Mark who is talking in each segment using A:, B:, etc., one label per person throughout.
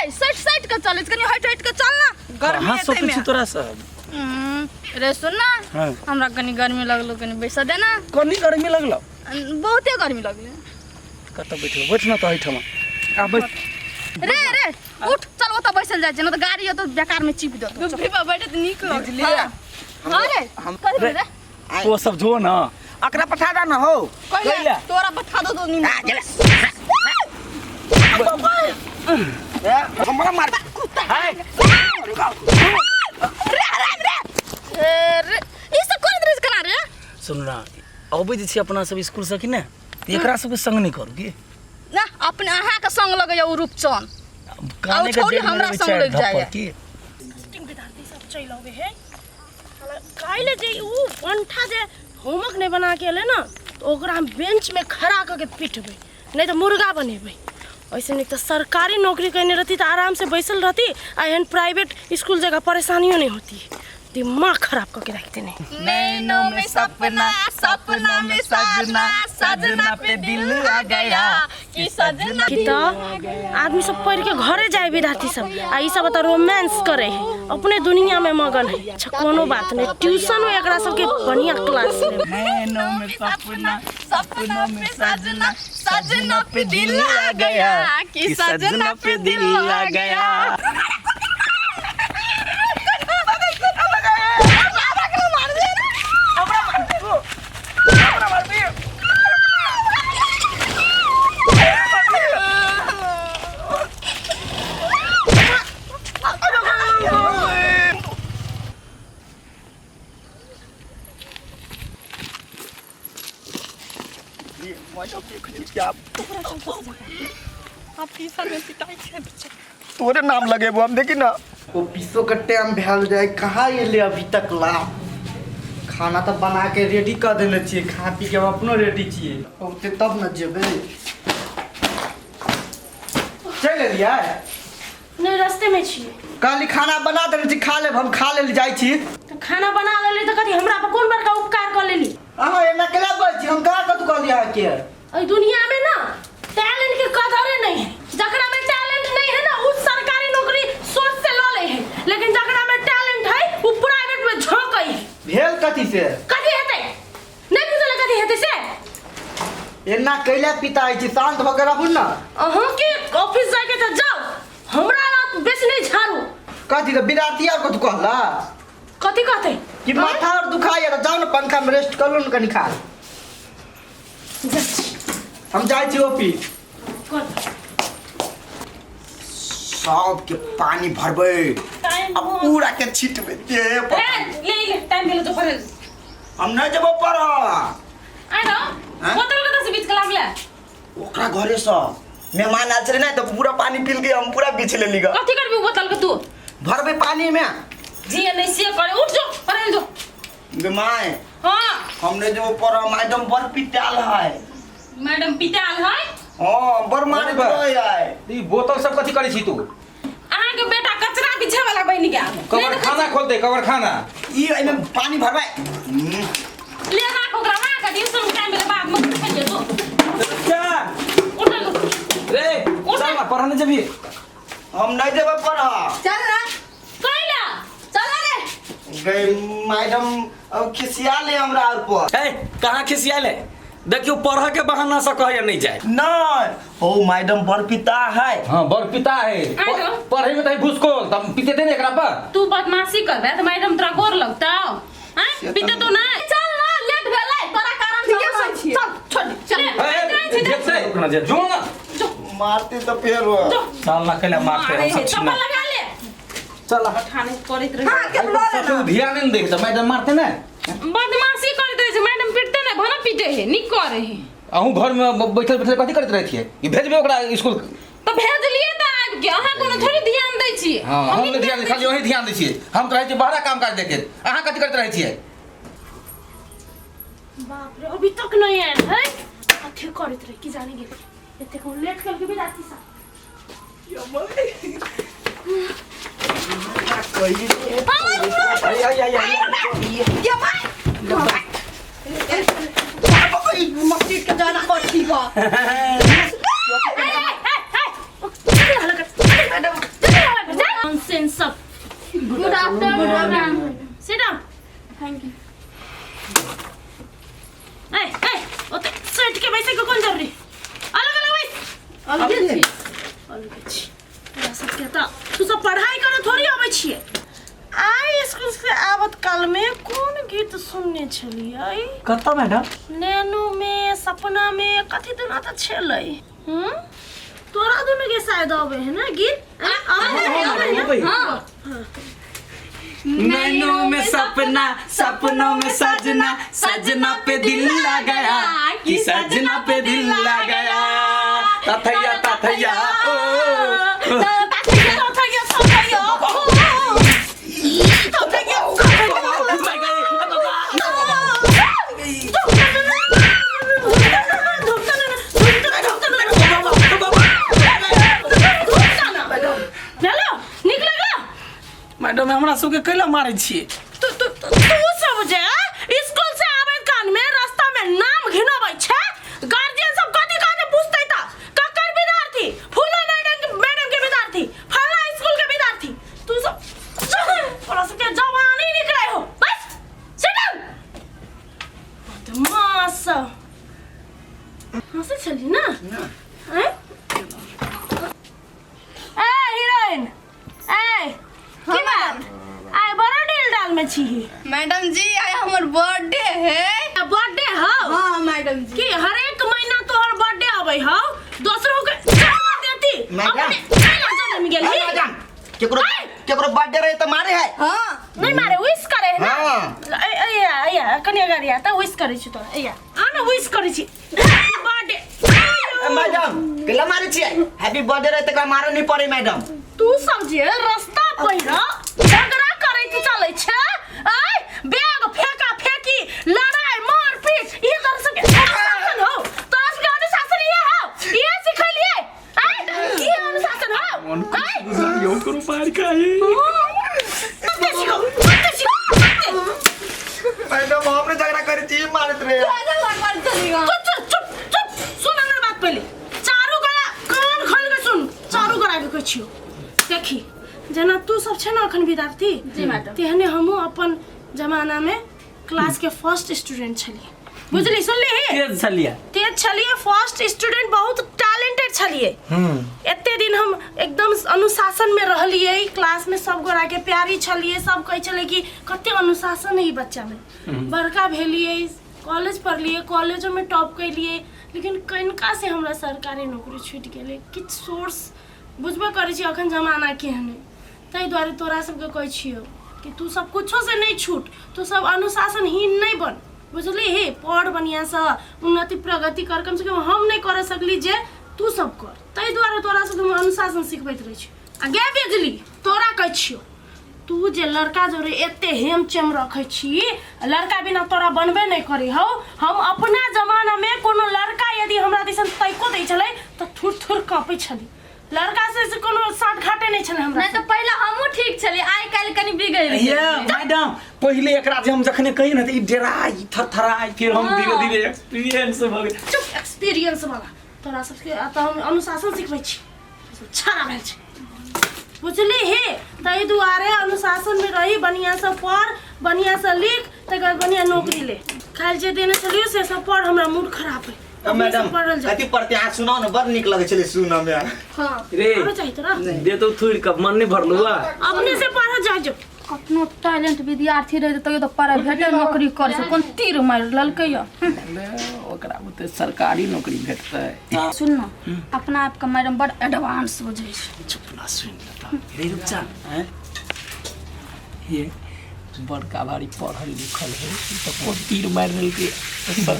A: सट सट के चलै छै, कनी हटि हटि के चल ना।
B: गर्मी
C: कहाँ
B: एते
C: सकै
B: में
C: छी तोरा सब?
A: रे सुन ना।
C: हाँ।
A: हमरा कनी गर्मी लगलो, कनी बैसा दे ना।
C: कनी गर्मी लगलो?
A: बहुते गर्मी लगले।
C: कतऽ बैठलो? बैठ ना तऽ एहिठाम आ बैठ।
A: रे रे उठ, चल ओतऽ बैसल जाइ छै ना तऽ गाड़ी ओतऽ बेकार में चिप देतौ।
B: दुबरी पर बैठे तऽ नीक लगै।
D: बुझलियै?
A: हाँ रे, कथी
C: रे।
A: रे?
C: तो सब जो ना।
D: अकरा पठा दा ना हो।
A: कहिला?
C: कहिला?
A: तोरा बैठा दो तो नींद।
D: आ गेला। ए, हमरा मार
A: कुत्ता।
C: हाय।
A: रे रे रे ए, रे ई सब कोन ड्रेस कना रे?
C: सुन ना, अबै जे छी अपना सब स्कूल से कि ने, तऽ एकरा सबके संग नहि करू की?
A: ना अपने अहाँ के संग लगैया ओ रूपचन।
C: काने के
A: छौरी
C: जेब में
A: हमरा
C: लेबै
A: संग
C: चारि
A: लग
C: धप्पड़
A: जाइए।
C: की?
E: विद्यार्थी सब चलि अबै है। काल्हि जे ओ पंठा जे होमवर्क नहि बना के एलै ने, तऽ ओकरा हम बेंचमे खड़ा कऽ के पिटबै, नहि तऽ मुर्गा बनेबै। ओहिसँ नीक तऽ सरकारी नौकरी कयने रहती तऽ आरामसँ बैसल रहती आ एहन प्राइवेट इसकुल जकाँ परेशानियो नहि होती। दिमाग खराब कऽ के राखि देने।
A: नैनों में सपना, सपना में सजना, सजना पे दिल आ गया कि सजना।
E: कि तऽ आदमी सब पढ़ि के घरे जाए विद्यार्थी सब, आ ई सब तऽ रोमांस करे है, अपने दुनिया में मगन है। अच्छा कोनो बात नहीं, ट्यूशन में एकरा सबके बढ़िया क्लास लेबै।
C: नैनों में सपना,
A: सपना में सजना, सजना पे दिल आ गया कि सजना पे दिल आ गया।
D: तोरे नाम लगेबो हम, देखी ना।
F: ऑफिसो के टाइम भेल जाय, कहाँ एलै अभी तक ला? खाना तऽ बना के रेडी कऽ देने छियै, खा पी के हम अपनो रेडी छियै। औते तब ने जेबै। चलि एलियै?
E: नहि, रस्ते में छियै।
F: कहली खाना बना देने छी, खा लेब, हम खा लेल जाइ छी।
E: तऽ खाना बना लेली तऽ कथी हमरा पर कोन बड़का उपकार कऽ लेली?
F: अहाँ एना केना बोलै छी? हम कहाँ कतौ कहली अहाँके?
E: एहि दुनिया में ना टैलेंट के कदरे नहीं है। जकरा में टैलेंट नहीं है ना, उ सरकारी नौकरी सोच से ल ले है, लेकिन जकरा में टैलेंट है उ प्राइवेट में झोंकै है।
F: भेल कथी से?
E: कथी हेतै नहीं बुझल कथी हेतै से?
F: एना कैला पिता छी, शांत भऽ के रहू ना।
E: अहाँ के ऑफिस जाके तऽ जाउ, हमरा रात बेसी नहीं झाड़ू।
F: कथी तऽ विद्यार्थी आर कथी कहला?
E: कथी कहतै?
F: कि माथा और दुखाइए तऽ जाउ ने पंखा में रेस्ट कर लू ने कनी खा। हम जाइ छी ऑफिस।
D: सबके पानी भरबै
E: टाइम
D: आ पूरा के छिटबै देह पर।
E: ए, ले ले, टाइम भेलो जो पढ़े।
D: हम नहीं जेबो पढ़।
E: आइ न।
D: हाँ?
E: बोतल कतऽ से बीच के लागले?
D: ओकरा घरे से मेहमान आयल छलै ने, तऽ पूरा पानी पी के हम पूरा बीछ लेली ग।
E: कथी करबी बोतल के तू?
D: भरबै पानी में।
E: जी नहीं से करे, उठ जो पढ़े जो।
D: गे my.
E: हाँ।
D: हम नहीं जेबो पढ़, मैडम बड़ पिटाल है।
E: मैडम पिटाल है?
D: हाँ, बड़ मारैत
G: बा।
D: रहै है।
G: ई बोतल सब कथी करै छी तू?
E: अहाँ के बेटा कचरा बिछे वाला बनि गेल।
G: कबर खाना खोल दे, कबर खाना।
D: ई एहिमे पानी भरबै।
E: ले राख ओकरा, राख ट्यूशन टाइम भेलै बाद में खेलिए जो।
C: क्या?
E: उठ लो।
C: रे चल ना, पढ़ने जेबही?
D: हम नहीं जेबै पढ़।
A: चल ना।
E: कैला?
A: चल रे।
D: गई मैडम अब खिसिया ले हमरा और पर।
C: ए, कहाँ खिसियाल है? देखियो पढ़ के बहाना से कहैया नहीं जाए।
D: नहीं हो मैडम बड़ पिता है।
G: हाँ बड़ पिता है।
E: आइ रहो।
G: पढ़े में तो घुसखोर तब पितेते ने एकरा पर।
E: तू बदमाशी करबे तऽ मैडम तोरा गोर लगतौ? हैं, पिते तो नहीं।
A: चल ना, लेट भेलै तोरा कारण से।
B: ठीके
A: हम
B: कहै छियै।
A: चल छोड़ दे, चल।
G: ए, देखते
C: ना जे।
G: जो ना।
D: मारते तो फेर हो।
C: चल ना, कैला मारते हम सब
E: चप्पल
C: छिना।
E: लगा ले।
C: चल।
E: ठाने करैत रहे।
B: हाँ, के लऽ
G: सब
B: लेना।
G: ध्यान नहीं दे तऽ मैडम मारते ने।
E: बदमाशी करैत रहे छै मैडम, पिटते नहीं भला पिटे है, नीक करे है।
G: अहूँ घर में बैठल बैठल कथी करैत रहै छियै? ई भेजबै ओकरा स्कूल।
E: तऽ भेजलियै तऽ आबि के अहाँ कोनो थोड़ी ध्यान दै छियै?
G: हाँ, हम
E: हमही
G: नहि ध्यान, खाली वही ध्यान दै छियै। हम तऽ रहै छियै बाहरा काम काज देखे, अहाँ कथी करैत रहै छियै?
E: बाप रे, अभी तक नहीं आयल है। कथी करैत रहे की जाने गेल, एतेक लेट करके भी राति सा।
B: मस्जिद के जाना पड़ती बा। Good afternoon ma'am.
E: Sit down.
B: Thank you.
E: ए ए, ओते सेट के बैसे के कोन जरूरी? अलग अलग बैस। अलगे छी, अलगे छी। तोरा सबके तऽ तू सब पढ़ाई करे थोड़ी अबै छियै। आइ स्कूल से आबत काल में कोन गीत सुनने छलियै?
C: कतऽ मैडम?
E: नैनो में सपना में कथी दुना तऽ छलै। हम्म, तोरा दुनू के शायद अबै है ना गीत? आँ, अबै है, अबै है ना?
C: हाँ। नैनों में सपना, सपनों में सजना, सजना पे दिल आ गया कि सजना पे दिल आ गया, तथैया तथैया ओ।
E: तथैया तथैया तथैया ओ, तथैया। हेलो, नीक लगलो?
C: मैडम, हमरा सबके कैला मारै छियै?
E: तू तू तू सब जे स्कूल से आबैत काल में रास्ता में नाम घिनबै छै, गार्जियन सब कथी कथी पूछतै त ककर विद्यार्थी? फूलो मैडम, मैडम के विद्यार्थी, फला स्कूल के विद्यार्थी। तू सब तोरा सबके जवानी निकलै हो। बस, सिट डाउन। बदमाश, हंसै छली ना? आँय? ए हीरोइन, ए की बात, आइ बड़ा डील डाल में छी?
B: मैडम जी, आइ हमर बर्थडे है।
E: बर्थडे हौ?
B: हाँ मैडम जी।
E: की हरेक महीना तोहर बर्थडे अबै हौ? दोसरो के जन्म देती।
D: मैडम।
E: अपने कैला जन्म गेलही?
D: मैडम, केकरो केकरो बर्थडे रहे त मारे है?
B: हाँ।
E: नहीं मारे, विश करे है ना।
D: हाँ।
E: ए ए ए, कनी अगाडि आ त, विश करै छी तोरा। ए आ न, विश करै छी बर्थडे।
D: मैडम, केला मारे छियै? हैप्पी बर्थडे रहे त एकरा मारे नहीं पड़े मैडम।
E: तू सब जे रास्ता पहिर झगड़ा करैत चलै छै, आय बैग फेंका फेंकी, लड़ाई मारपीट, ये तोरा सबके अनुशासन हौ? तोरा सबके अनुशासन ये हौ? ये सिखलियै? आय ये अनुशासन हौ? आय
C: करो मार खाई।
E: कते सिखौ, कते सिखौ, कते?
D: मैडम, हमने झगड़ा करे छी, मारत रहे।
E: चुप चुप चुप चुप, सुन हमर बात पहिले। चारू गोरा कान खोल के सुन, चारू गोरा के कहै छियौ। देखी, जेना तू सब छै ने अखन विद्यार्थी।
B: जी मैडम।
E: तेहने हमहूँ अपन जमानामे क्लास के फर्स्ट स्टूडेंट छलियै, बुझली? सुनली?
C: तेज छलियै।
E: तेज छलियै, फर्स्ट स्टूडेंट, बहुत टैलेंटेड छलियै। एते दिन हम एकदम अनुशासन में रहलियै। क्लास में सब गोरा के प्यारी छलियै। सब कहै छलै कि कते अनुशासन है ई बच्चा में। बड़का भेलियै, कॉलेज पढ़लियै, कॉलेजोमे टॉप केलियै, लेकिन कनिका से हमरा सरकारी नौकरी छूटि गेलै। किछु सोर्स बुझबे करै छी अखन जमाना केहन है। ताहि दुआरे तोरा सबके कहै छियौ कि तू सब कुछो से नहि छूट, तू सब अनुशासनहीन नहि बन, बुझली? हे पढ़, बढ़िआँसँ उन्नति प्रगति कर। कमसँ कम हम नहि कर सकली जे तू सब कर, ताहि दुआरे तोरा सबके हम अनुशासन सिखबैत रहै छी। आ गे बिजली, तोरा कहै छियौ, तू जे लड़का जोरे एते हेम चेम रखै छी, लड़का बिना तोरा बनबे नहि करै हौ। हम अपना जमानामे कोनो लड़का यदि हमरा दिसन तैको दै छलै तऽ थुर थुर काँपै छली। लड़का से से कोनो साँठ घाटे नहि छलै हमरा।
A: नहीं तो पहले हमहूँ ठीक छलियै, आइ काल्हि कनि बिगड़ि
C: ये
A: गेलियै।
C: मैडम, पहिले एकरा जे हम जखने कही ने तऽ ई डेराइ, थरथराइ, फिर हम धीरे धीरे एक्सपीरियंस भऽ गेल।
E: चुप, एक्सपीरियंस वाला। तोरा सबके एतऽ हम अनुशासन सिखबै छी, छाड़ा भेल छै, बुझली? हे ताहि दुआरे अनुशासनमे रही, बढ़िआँसँ पढ़, बढ़िआँसँ लिख, तकर बाद बढ़िआँ नौकरी ले। काल्हि जे देने छलियौ से सब पढ़, हमरा मूड खराब है।
D: मैडम,
E: पढ़ल जाए।
D: कथी पढ़ते? अहाँ सुनाउ ने, बड़ नीक लगै छलै सुनऽ मे।
E: हाँ।
C: रे।
E: आरो चाही तोरा?
C: देतौ थुड़ि कऽ, मन नहि भरलौ आ।
E: अपने से पढ़ जाय जो।
A: कतनो टैलेंट विद्यार्थी रहे तैयो तऽ प्राइवेटे नौकरी करे छै। कोन तीर मारि लेलकै यऽ।
C: ले, ओकरा बुते सरकारी नौकरी भेटतै?
A: सुन न, अपना आपके मैडम बड़ एडवांस बुझै छै।
C: चुप ना, सुनि लेता रे। रुपचा हैं, ये बड़का भारी पढ़ल लिखल है तऽ कोन तीर मारि लेलकै?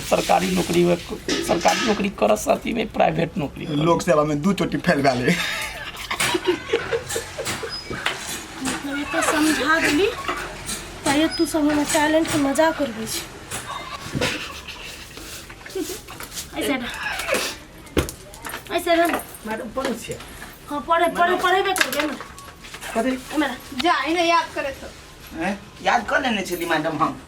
C: सरकारी नौकरी में सरकारी नौकरी करऽ साथी में प्राइवेट नौकरी करऽ।
D: लोक सेवा में दू चोटी फेल भेलै।
E: मतलब एते समझा देली तैयो तू सब हमर टैलेंट के मजाक उड़बै छै। ऐसे रह, ऐसे रह।
C: मैडम, पढ़ै छियै?
E: हाँ, पढ़े पढ़े पढ़ेबे करबै ने।
C: कथी?
E: एमे रह।
B: जा, इन्हें याद करे तो।
D: हैं? याद कर लेने छली मैडम हम।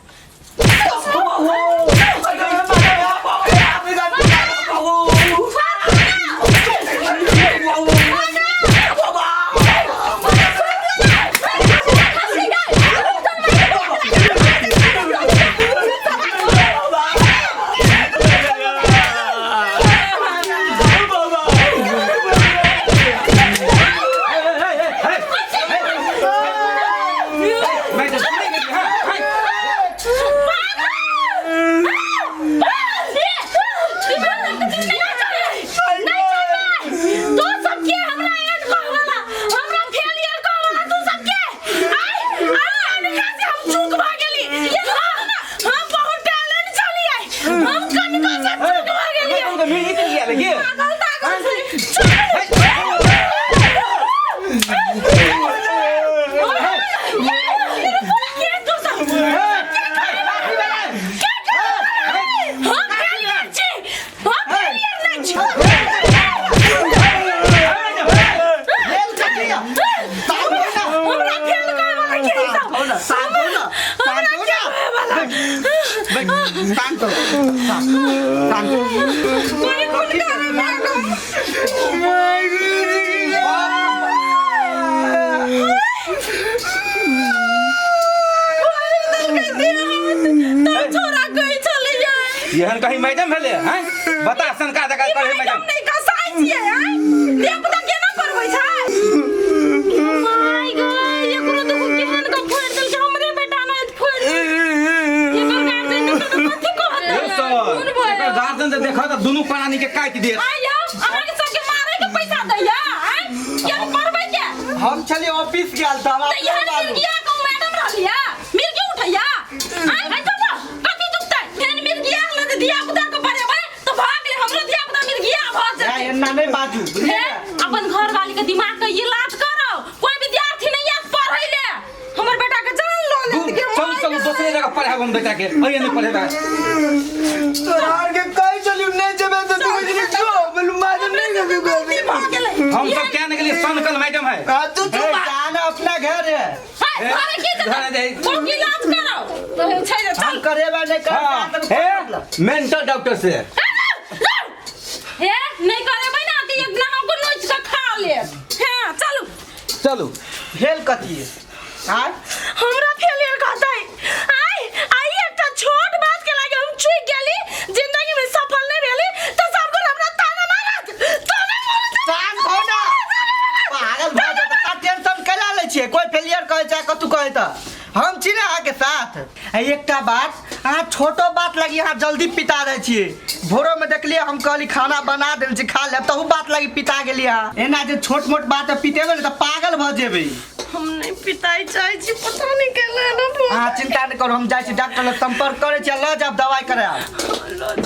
F: हो ना, शांत हो ना, शांत हो ना, बैठ, बैठ, शांत हो, शांत, शांत हो।
A: छोरा गई चली जाए
G: एहन कहीं मैडम भेलै हैं बता सनका दका करे मैडम
A: नहीं कसाई छियै हैं धिया पुता केना पढ़बै छै
E: my गय एकरो देखो केहन के फोड़ि देलकै हमरे बेटा ने फोड़ि देलकै। एकर गार्जियन के तऽ कथी कहतै
G: ए सर एकर गार्जियन तऽ देखत तऽ दुनू प्राणी के काटि देत
A: आइयो अहाँके सबके मारे के पैसा दैया हैं केना पढ़बै के
F: हम छलियै ऑफिस गेल तऽ
A: तऽ एहन मिर्गिया को मैडम रहलिया मिर्गी उठैया आइ आइ बाबा कथी दुखतै एहन मिर्गिया हले जे धिया पुता के पढ़ेबै तऽ भऽ गेलै हमरो धिया पुता मिर्गिया भऽ जेतै
F: एना नहि बाजू बुझलियै
A: हे अपन घर वाली के दिमाग के इलाज करो कोई विद्यार्थी नहीं आत पढ़ै ले हमर बेटा के जान लो लेत के
G: चलू चलू दोसरे जगह पढ़ाब हम बेटा के अइए नहीं पढ़ेबा
D: तोरा के कहि चलियो नहीं जेबे तो तू बुझली जो बोलू मैडम नहीं जेबे
A: भऽ गेलै
G: हम सब क्या निकलिए सनकल मैडम है
D: हां तू
F: ए, जाना अपना घर है
A: हे घरे की
G: घरे
A: जेतै
G: जाइ।
A: कोन इलाज करो तो छै जे
F: हम
A: चल
F: करेबा नहीं
G: हाँ,
F: करबा
G: हे मेंटल डॉक्टर से
A: हे नहीं करेबै ना कि एक दिना हमको नोच के खा लेत हां चलू
G: चलू
F: भेल कथी आय
E: हमरा फेलियर कहतै आइ आइ एकटा छोट बात के लागे हम चूक गेली जिंदगी में सफल नहीं भेली तऽ सब गोरा हमरा ताना मारत ताना मारत
F: शांत हो ना पागल भऽ जेतै ता टेंशन कैला लै छियै कोई फेलियर कहै छै कतू कहै तऽ हम छी ने अहाँके साथ आ एकटा बात अहाँ छोटो बात लगी अहाँ जल्दी पिता जाइ छियै भोरोमे देखलियै हम कहली खाना बना देल छी खा लेब तहू बात लगी पिता गेलियै अहाँ एना जे छोट मोट बात पितेबै ने तऽ पागल भऽ जेबै
E: हम नहीं पिताई चाहै छी पता नहीं केला ना
F: अहाँ चिंता नहि करू हम जाइ छी डॉक्टर लग संपर्क करै छी आ लऽ जायब दवाइ करायब।